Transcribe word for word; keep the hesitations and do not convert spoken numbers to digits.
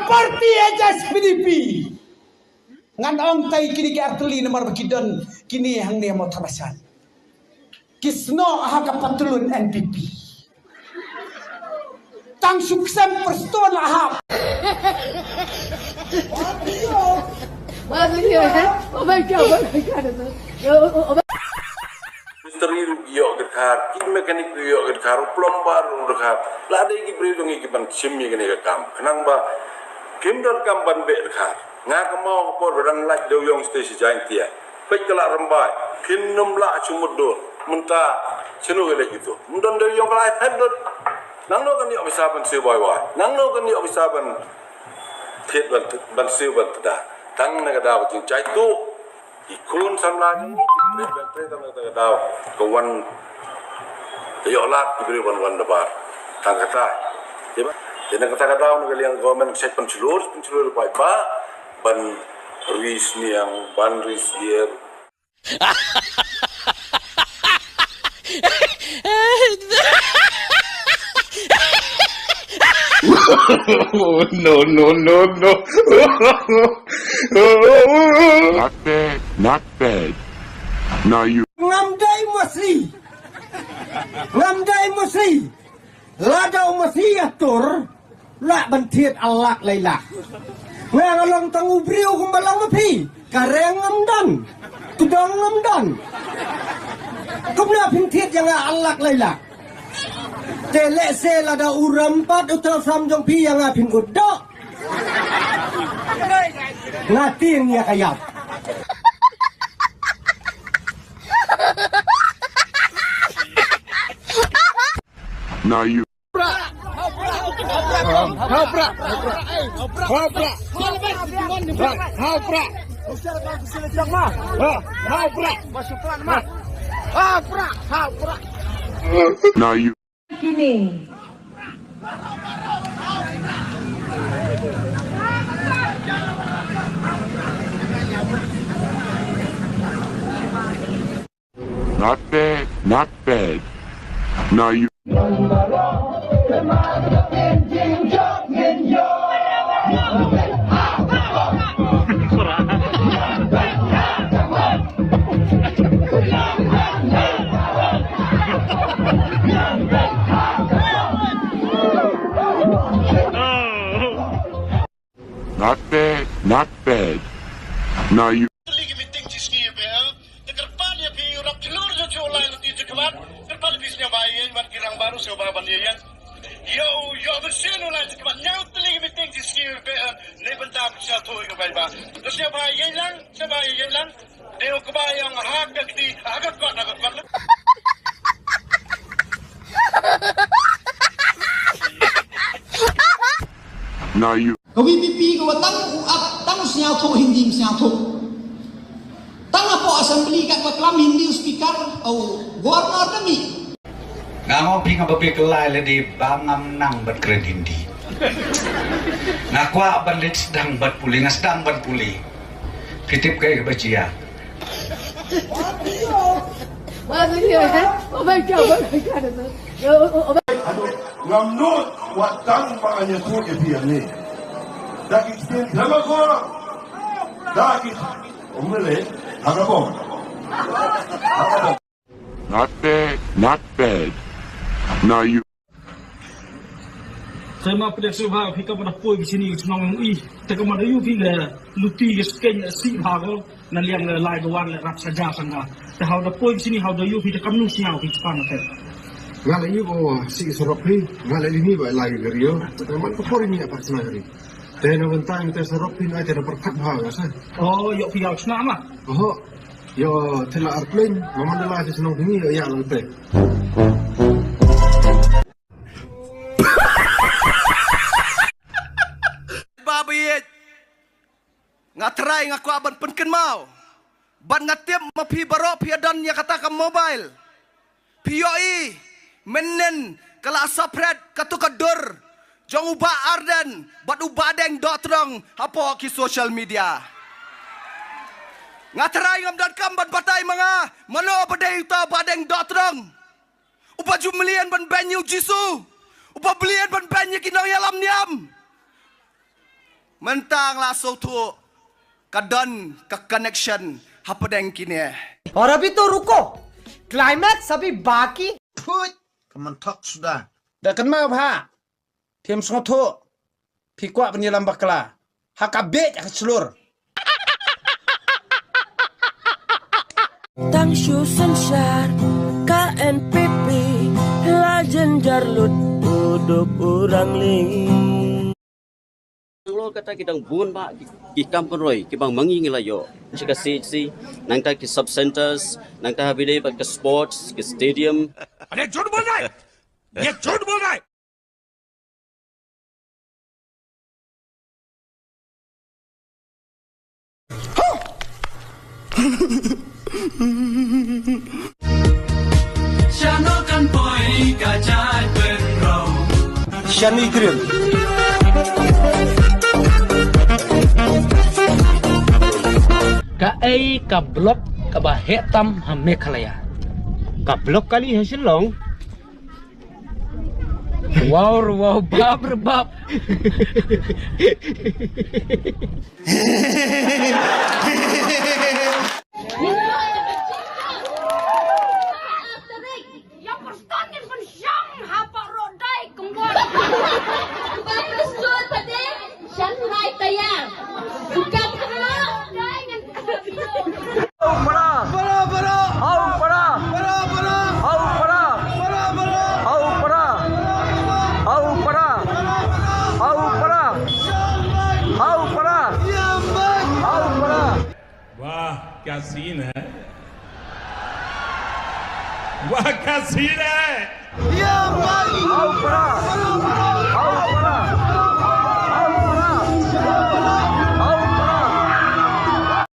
Parti H S P D P. Ngan ong tai kine ki artylli namar ba ki don kine hangne mo thabasan. Ki snoh ha ka patlun N P P. Tang suk sem perston la hap. Wah, serius, eh? Oh my God, oh my God. Oh, oh, oh. Mistri ruh ïoh dkhar, ki mekanik ruh ïoh dkhar, u plumber ruh dkhar. La dei ki briew dang ki ban shim ïa kane ka kam. Khnang ba kim don kam ban beh dkhar. Nga ka mau ka por ba dang lait dewïong stage Jaintia. Peit ka la rymbai, kin nym lah shu mutdur. Mynta shano ka leit kito. Ym don dewïong ka la ai phet dud. Nangno kan ïoh pisa ban siew bai wai. Nangno kan ïoh pisa ban thied ban ban siew ban tda. Tang na ka daw ka jingshai tuh. Ki khun samla jong ngi ki trei ban trei tang na kata ka daw ka wan ka ïoh lad ki briew ban wan da bar tang kata. Te ba te na kata ka daw na ka liang government ka sait pynshlur pynshlur paidbah ban ri sniang ban ri syier. No, no, no, no. Not bad, not bad. Now you. Ngam dei masi. Ngam dei masi. Lada u masi atur. Lah ban thied a lak lai lak. Nga nga long tang u briew kumba long ma phi. Ka reng ngam don. Kdong ngam don. Kumno phin thied ïa nga a lak lai lak. Te lehse lada u rem pat u tau sam jong phi ïa nga phin kut doh. Nga tieng ïa ka ïap. Now you. Now you. Not bad, not bad. Now you. Not bad, not bad. Now you. Tylli ki meeting shi sngi ba te kyrpad ïa phi u rap jlur jong shu lai lynti jingkyrpad kyrpad ïa phi sngewbha ïa ïeng bad ki rangbah ruh sngewbha ban ïa ïeng. Ïa u ïa u mynsiem u lai jingkyrpad ñiaw tylli ki meeting shi sngi ba ne bynta phi sngewthuh ïa ka bai ba. Sngewbha ïa ïeng lang sngewbha ïa ïeng lang. Dei u kba ïa nga ha ka kti ha ka kot ha ka kot. Now you. Ka VPP ka wa tang u ap tang u sñiawthuh Hindi sñiawthuh. Tang hapoh assembly ka wa klam Hindi u speaker u governor ka mih. Nga ngong phi nga ba phi kylla lade ba ngam nang ban kren Hindi. Nga kwah ban leit sdang ban pule, nga sdang ban pule. Phi tip kaei kaba jia. Wah, serious, eh? Oh my God, oh my God. Ngam nud wat tang ba nga ïathuh ïa phi ïa ngi. Da ki ktien dang ka kor. Da ki umle ha ka bom. Ha ka bom. Not bad, not bad. Now you. Te ma pdeng sngewbha phi kam da poi bishni chnong i te kam da yu phi le luti ke sken si bha ko na liang le lai ko wan le rap saja sanga. Te hau da poi bishni hau da yu phi te kam nu sngewbha phi chpan te. Nga la yu ko si sarok phi, nga la lini ba lai ke rio. Te man ko pori ni apa sna ri. Te na bentang te sarok phi na te na perkat bha ka sa. Oh, yo phi yau chna ma. Oh. Ïa tela arplane ma man da la shi shnong pyngi ïa ïa lang te. Ba ba ïeit nga trai nga kwah ban pynkynmaw ban nga tip ma phi baroh phi don ïa kata ka mobile. Phi ïohi mynnin ka la sopret katu ka dur jong u Bah Ardent bad u Bah Deng Dohtdong hapoh ki social media. Nga trai ngam donkam ban batai ma nga mano ba dei uta Bah Deng Dohtdong. Uba ju mlien ban beiñ ïa u Jisu. Uba mlien ban beiñ ïa ki nongïalam niam. Mynta nga la sngewthuh ka don ka connection hapdeng kine. और अभी तो रुको, climax अभी बाकी। Phuit, ka mynthok suda. Da kynmaw bha. Phim sngewthuh. Phi kwah ban ïalam bakla ha ka bieit ka shlur. Tang shu synshar ka N P P la jynjar lut u duk u rangli. Bangalore kata ki dang bun bha ki, ki kam pynroi kiba ma ngi ngi la ïoh. Shi ka C H C, nangta ki sub centers, nangta ha bide bad ka sports, ki stadium. अरे झूठ बोल रहा है, ये झूठ बोल रहा है। Shano kan poi ka jait pynroi. Shano i krim. Kaei ka block kaba heh tam ha Meghalaya? Ka block kali ha Shillong. Wow, wow, bap re bap. वाह, क्या सीन है, वाह, क्या सीन है।